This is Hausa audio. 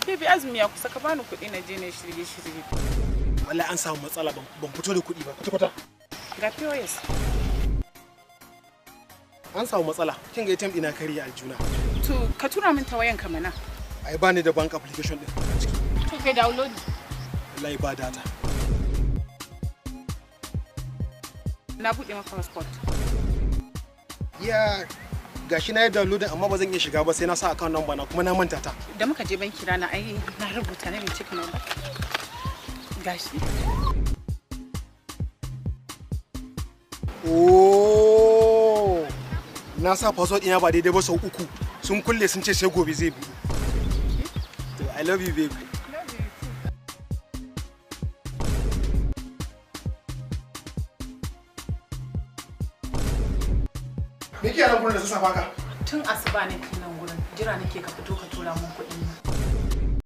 Baby, azumi ya kusa, ka bani kuɗi na je na shirye shirye. Wallahi an samu matsala, ban fito da kuɗi ba kwata kwata. Ga POS. An samu matsala. Kin ga ATM ɗina karya aljuna. To ka tura min ta wayan ka mana. Ai bani da bank application din a ciki. To kai download. Wallahi ba data. Na buɗe maka hotspot. Ya gashi na yi downloading amma ba zan iya shiga ba sai na sa account number na, kuma na manta ta. Da muka je banki rana ai na rubuta na bincika number. Gashi. Oh! Na sa password ɗina ba daidai ba sau 3. Sun kulle sun ce sai gobe zai buɗe. To I love you, baby. Love you too. Me ke nan gurin da sassafa ka? Tun asuba nake nan gurin, jira nake ka fito ka tura mun kuɗin.